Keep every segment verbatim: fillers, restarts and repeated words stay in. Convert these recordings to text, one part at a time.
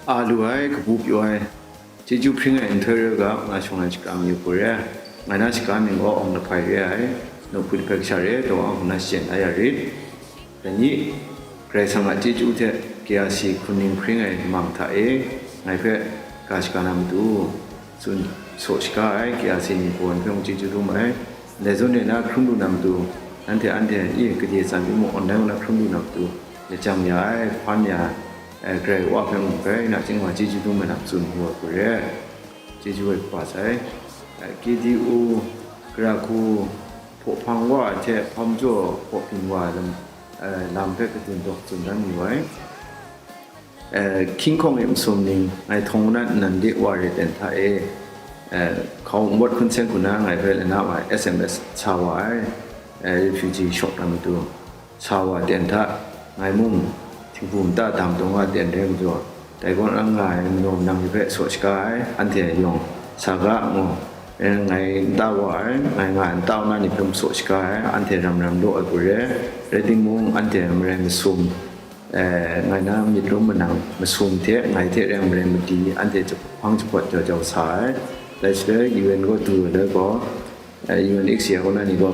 A lu ai, kabu pyaw ai, chyeju hpring ai nhtoi re ga, nga shawng ai shakram yu hku re ai. Ngai na shakram mying gaw Awng Lahpai re ai, nawku hpe kasha re, daw ang hku na shachyen la ya rit. Dai ni, Karai Kasang a chyeju hte K R C hkun ning hpring ai lamang hta e, ngai hpe ga shaga na matu, tsun saw shaga ai K R C ni kawan hpe mung chyeju dum ai. Ndai zawn e na hkrum lu na matu, nanhte anhte i gade tsan timung, online na hkrum lu na matu, lajang ya ai, hpan ya ai, Karai Wa hpe mung bai nachying wa chyeju dum ai lam tsun wu ai hku re ai. Chyeju ai kaba sai. K D U, Gara hku, hpaw hpang wa ai hte hpawm jaw hpaw byin wa ai lam, lam hpe kadun dawk tsun dan yu ai. Hkying hkawng e masum ning, ngai htawng na nnan de wa re ten hta e, hkau nmawt hkun seng hku na ngai hpe lana wa ai S M S sa wa ai, refugee shawk na matu, sa wa ten hta, ngai mung, htingbu nta dam taw nga ten re majaw, dai kaw na nga ai manaw manang ni hpe saw shaga ai, anhte yawng sa ga ngu, ngai nta wa ai, ngai nga ai nta wa na ni hpe mung saw shaga ai, anhte ram ram law ai hku re, rai timung, anhte marai masum, eh, ngai na myit rum manang masum hte ngai hte reng marai madi, anhte hpang jahpawt jau jau sa ai. Dai shaloi U N gaw du ai loi gaw, eh, U N H C R gaw na ni gaw,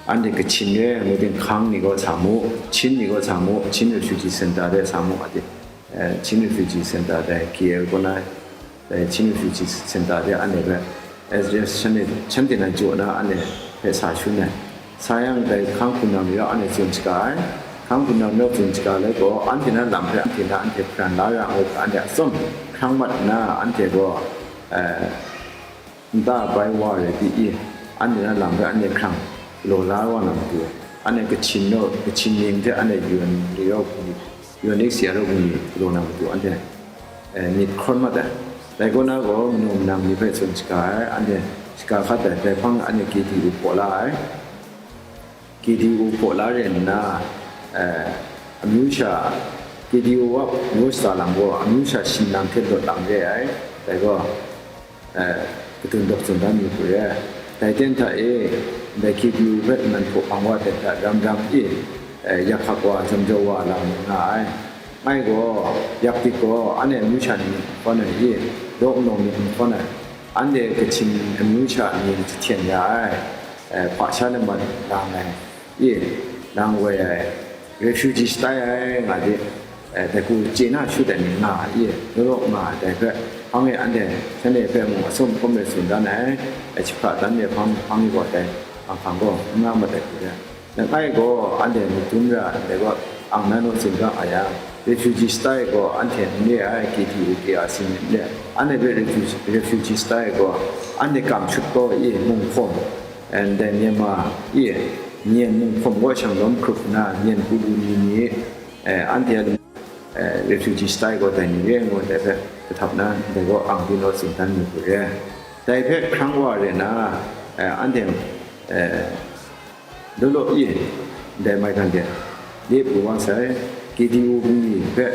anhte Kachin re ai ngu ting hkang ni gaw sa mu, Chin ni gaw sa mu, Chin Refugee Center de sa mu, a de, eh, Chin Refugee Center dai K L gaw na, dai Chin Refugee Center de anhte hpe, eh, shanhte, shanhte nan jaw na anhte hpe sa shun ai. Sa yang, dai hkang hpunau ni rau anhte tsun shaga ai. Hkang hpunau ni rau tsun shaga ai gaw, anhte na lam hpe anhte na anhte hparan la ra ngu hpe anhte atsawm hkrang mat nna, anhte gaw, eh, nta bai wa re di i, anhte na lam hpe anhte hkrang law la wa na matu, anhte Kachin rau, Kachin mying hte anhte U N ni rau hku ni, U N H C R rau hku ni law na matu, anhte, eh, myit hkawn mat ai. Dai kaw na gaw, manaw manang ni hpe tsun shaga ai, anhte shaga hkat ai, dai hpang anhte K D U hpaw la ai. K D U hpaw la re nna, eh, amyu sha, K D U a ngu shaza lam gaw, amyu sha shin lang hte lawt lang re ai, dai gaw, eh, kadun dawk tsun dan yu hku re ai. Dai ten hta e, ndai K D U hpe nnan hpaw hpang wa ten hta ram ram e, eh, yak hkak wa, jam jau wa lam nga ai. Ngai gaw, yak dik gaw, anhte amyu sha ni myit n hkawn ai i, law nnaw myit n hkawn ai, anhte Kachin amyu sha ni jahten ya ai, eh, hpa sha laman lang ai i, lang woi ai, refugee stai ai nga di, eh, dai hku chye na shut ai ni nga ai i, law law nga ai, dai hpe, hpang e anhte, shanhte hpe mung atsawm hkawm e tsun dan ai, eh, jahpra dan e hpang, hpang e gaw dai, hpang hpang gaw n nga mat ai hku re. Langai gaw anhte myit dum ra ai, dai gaw ang na naw tsun ga nga yang, refugee stai gaw anhte n re ai, K D U, K R C ni n re ai. Anhte hpe refugee, refugee stai gaw anhte kam shut gaw i, mung hkawm, eh, ndai Myanmar i, Myen mung hkawm gaw shanglawm hkrup nna, Myen hku lu ni ni, eh, anhte a, eh, refugee stai gaw dai ni re ngu, dai hpe kahtap na, ndai gaw ang di naw tsun dan yu hku re. Dai hpe hkrang wa re na, eh, anhte, eh, law law i, ndai maigan de, de pru wa sai, K D U bungli hpe,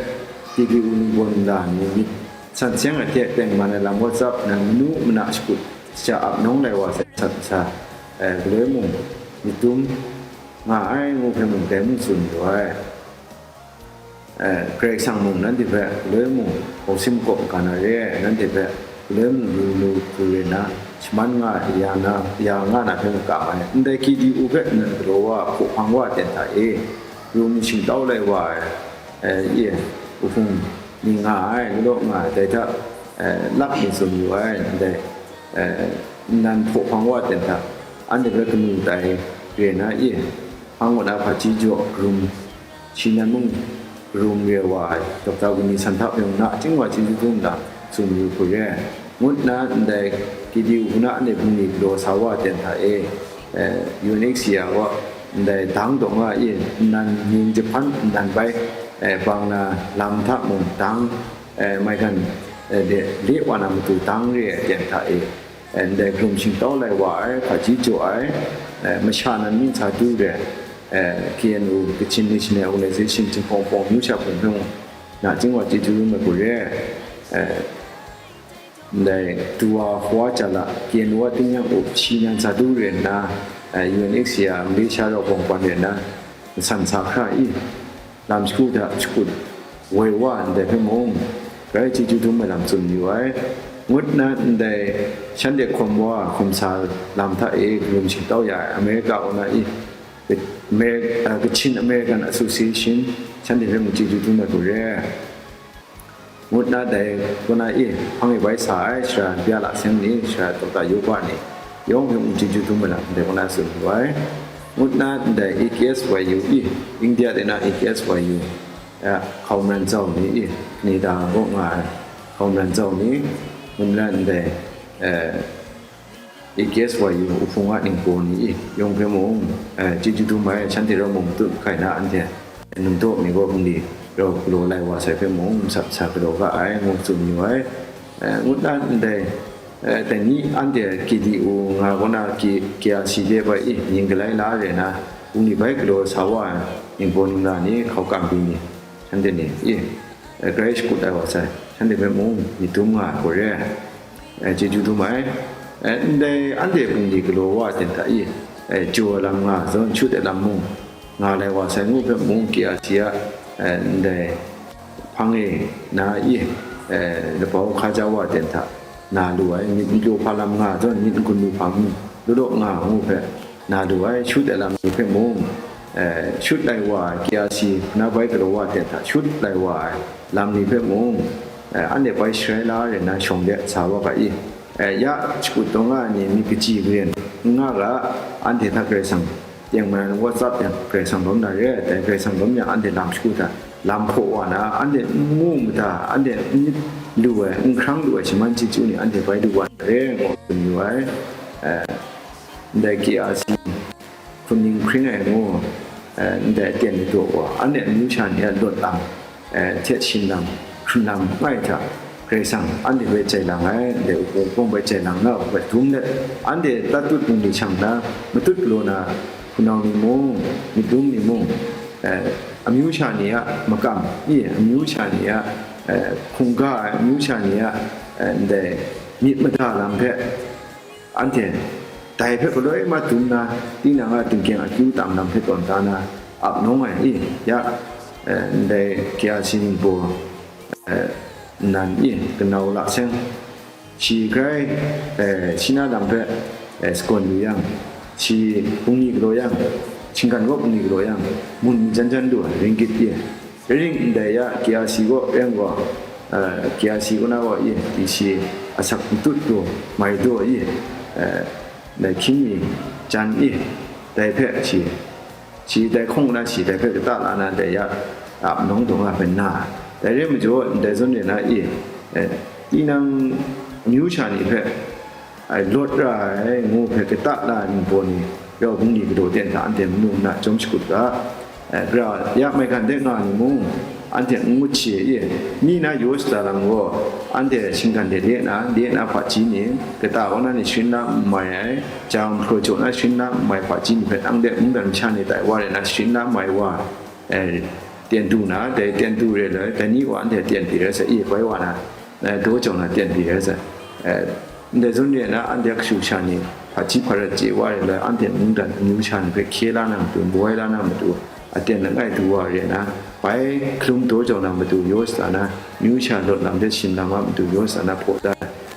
K D U ningbaw nla ni myit san seng ai hte tengman ai lam WhatsApp nan manu mana shakut shaja ap nawng lai wa sai, sat sa, eh, galoi mung myit dum nga ai ngu hpe mung dai mung tsun yu ai. Eh, Karai Kasang mung nanhte hpe galoi mung hkawm sin makawp maga na re ai, nanhte hpe galoi mung lu lu hku re na, shaman nga ya na, ya nga na hpe mung kam ai. Ndai K D U hpe nnan galaw wa, hpaw hpang wa ten hta e, rum shingtau lai wa ai, eh, ye, uhpung ni nga ai, law law nga ai, dai hta, eh, lak ni tsun yu ai, ndai, eh, nnan hpaw hpang wa ten hta, anhte hpe kanu tai re na e, hpang kaw na hpaji jaw, karum, shi nan mung karum re wa ai, Doctor Winnie Santap yawng nachying wa chyeju dum da, tsun yu hku re ai, ngut nna ndai K D U hku na anhte bungli galaw sa wa ten hta e, eh, U N H C R gaw ndai dang dawng a e, nnan mying jahpan nnan bai, eh, bang na lam hta mung dang, eh, maigan, eh, de, le wa na matu dang re ai ten hta e, eh, ndai hkrum shingtau lai wa ai, hpaji jaw ai, eh, masha nan mying sa du re ai, eh, K N O, Kachin National Organization, Jinghpaw Wunpawng myu sha hpung hpe mung, nachying wa chyeju yu ai hku re ai, eh, ndai Duwa Hwa Jala, K N O a tingnyang up shi nan sa du re nna, eh, U N H C R Malaysia rau bawng ban re nna, nsan sa hkra i, lam shagu hta shakut woi wa ndai hpe mung, Grai chyeju dum ai lam tsun yu ai. Ngut na ndai shanhte hkawm wa hkawm sa lam hta e galum shingtau ya ai America kaw na i, Amer-, uh, Kachin American Association, shanhte hpe mung chyeju dum ai hku re. Ngut na dai kaw na i hpang e bai sa ai shara bya la seng ni, shara tawkta yawpa ni, yawng hpe mung chyeju dum ai lam ndai kaw na tsun yu ai. Ngut na ndai A K S Y U i, India de na A K S Y U, eh, hkau maran jau ni i, Canada kaw nga ai hkau maran jau ni, ngut na ndai, eh, A K S Y U uhpung a ningbaw ni i, yawng hpe mung, eh, chyeju dum ai, shanhte rau mung matut hkai na anhte, num daw mi gaw bungli rau galaw lai wa sai hpe mung, masat sa galaw ga ai, ngu tsun yu ai. Eh, ngut na ndai, eh, dai ni anhte K D U nga kaw na K-, K R C de bai i, ning galai la re na, bungli bai galaw sa wa ai, ningbaw ningla ni, hkau kam byi ni, shanhte ni i, eh, grai shakut ai wa sai, shanhte hpe mung myit dum nga ai hku re ai. Eh, chyeju dum ai. Eh, ndai anhte bungli galaw wa ten hta i, eh, jaw ai lam nga zawn, shut ai lam mung nga lai wa sai ngu hpe mung, K R C a, eh, ndai hpang e na i, eh, labau hkaja wa ten hta na lu ai, myit n pyaw hpa lam nga zawn, myit n gun lu hpa mung, law law nga ngu hpe na lu ai, shut ai lam ni hpe mung, eh, shut lai wa ai, K R C hpana bai galaw wa ten hta shut lai wa ai lam ni hpe mung, eh, anhte bai sharai la re na shawng de sa wa ga i, eh, ya shakut taw nga ai ni myit kaji maren n nga ga, anhte hta Karai Kasang tengman WhatsApp yang Karai Kasang lawm na re ai, dai Karai Kasang lawm yang anhte lam shagu hta lam hpaw wa na, anhte n mu mada, anhte n lu ai, n hkrang lu ai shaman chyeju ni anhte bai lu wa na re, ngu tsun yu ai. Eh, ndai K R C hpun ning hkring ai ngu, eh, ndai aten ni daw wa, anhte amyu sha ni a lawt lam, eh, htet shin lam, hkrun lam ngai hta, Karai Kasang anhte hpe jai lang ai, ndai upawng bai jai lang na hpe dum let, anhte tatut bungli shang na, matut galaw na hpunau ni mung, myit dum ni mung, eh, amyu sha ni a makam, i, amyu sha ni a, eh, hkungga ai, amyu sha ni a, eh, ndai myit mada lam hpe, anhte dai hpe galoi mat dum na, tinang a tingkyeng akyu tam lam hpe tawn da na, ap nawng ai i, ya, eh, ndai K R C ningbaw, eh, nnan i, kanau la seng, shi grai, eh, shi na lam hpe, eh, sagawn yu yang, shi bungli galaw yang, shinggan gaw bungli galaw yang, mun jan jan du ai, ringgit i, Ring ndai ya, K R C gaw, eng gaw, eh, K R C kaw na gaw, i, D C asak matut du, mai du, i, eh, ndai hkying mi jan, i, dai hpe shi, shi dai hkawng na shi, dai hpe kata la na, dai ya, ap nawng dawng a hpe na, dai re majaw, ndai zawn re na, i, eh, tinang amyu sha ni hpe, ai, lawt ra ai, ngu hpe kata la ai ningbaw ni, rau bungli galaw ten hta anhte manu nna chyawm shakut ga, ai, gara ya maigan de nga ni mung, anhte n ngut shi e, mi na yaw shada lam gaw, anhte shinggan de de na, de na hpaji ni, kata kaw na ni sharin la n mai ai, ja gumhpraw jaw na sharin la n mai hpaji ni hpe, nang de mungdan masha ni tai wa re na sharin la n mai wa, eh, ten du na, dai ten du re loi, dai ni wa anhte ten pyi rai sa, i bai wa na, eh, daw jau na ten pyi rai sa, eh, ndai zawn re na, anhte kashu sha ni, hpaji hparat chye wa re loi, anhte mungdan amyu sha ni hpe hkye la na matu, bawai la na matu, aten langai du wa re na, bai hkalum daw jau na matu, yaw shada na, amyu sha lawt lam hte shin lam a matu, yaw shada na hpaw da,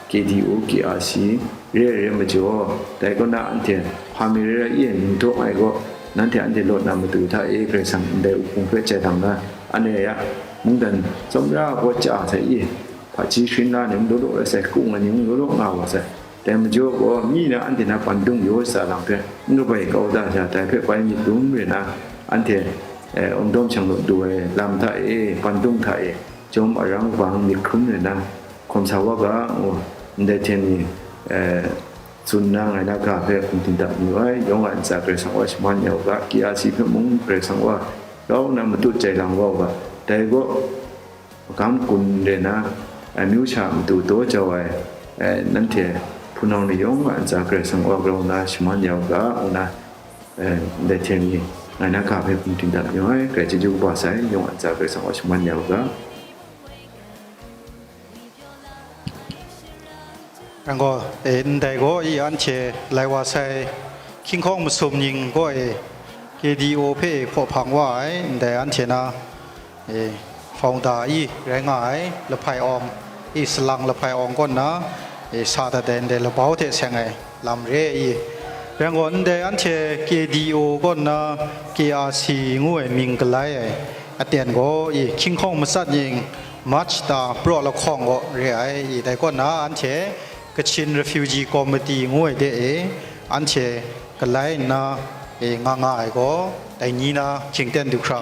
K D O, K R C, re ai re majaw, dai kaw na anhte hpa mi rai rai i ningdaw ai gaw, nanhte anhte lawt na matu hta e Karai Kasang ndai uhpung hpe jai dang na, anhte ya mungdan tsawmra gaw chya sai i, hpaji sharin la ni mung law law rai sai, hkung ai ni mung law law nga wa sai. Dai majaw gaw, mi na anhte na pandung yaw shada lam hpe n kabai kau da sha, dai hpe bai myit dum re na, anhte, eh, awng dawm shang law du ai lam hta e, pandung hta e, jawm arang bang myit hkrum re na, hkawm sa wa ga, ngu, ndai hte ni, eh, tsun na ngai na ga hpe hkum tin dat mayu ai, yawng a ntsa Karai Kasang wa shaman ya u ga, K R C hpe mung Karai Kasang wa grau nna matut jai lang wa u ga, dai gaw, magam kun re na, amyu sha matu daw jau ai, eh, nanhte hpunau ni yawng a ntsa Karai Kasang wa grau nna shaman ya u ga, ngu na, eh, ndai hte ni ngai na ga hpe hkum tin dat mayu ai, grai chyeju kaba sai, yawng a ntsa Karai Kasang wa shaman ya u ga. Yang gaw, e, ndai gaw i anhte lai wa sai hkying hkawng masum ning gaw e, K D O hpe hkaw hpang wa ai, ndai anhte na, e, Kaungda i rai nga ai Lahpai Awng i, salang Lahpai Awng kaw nna, e, sa dat ai ndai labau hte seng ai lam re i. Rai ngut ndai anhte K D O kaw nna K R C ngu ai mying galai ai aten gaw i, hkying hkawng matsat ning March ta praw lahkawng gaw re ai i, dai kaw nna anhte Kachin Refugee Committee ngu ai de e, anhte galai nna, e, nga nga ai gaw, dai ni na hkying ten du hkra.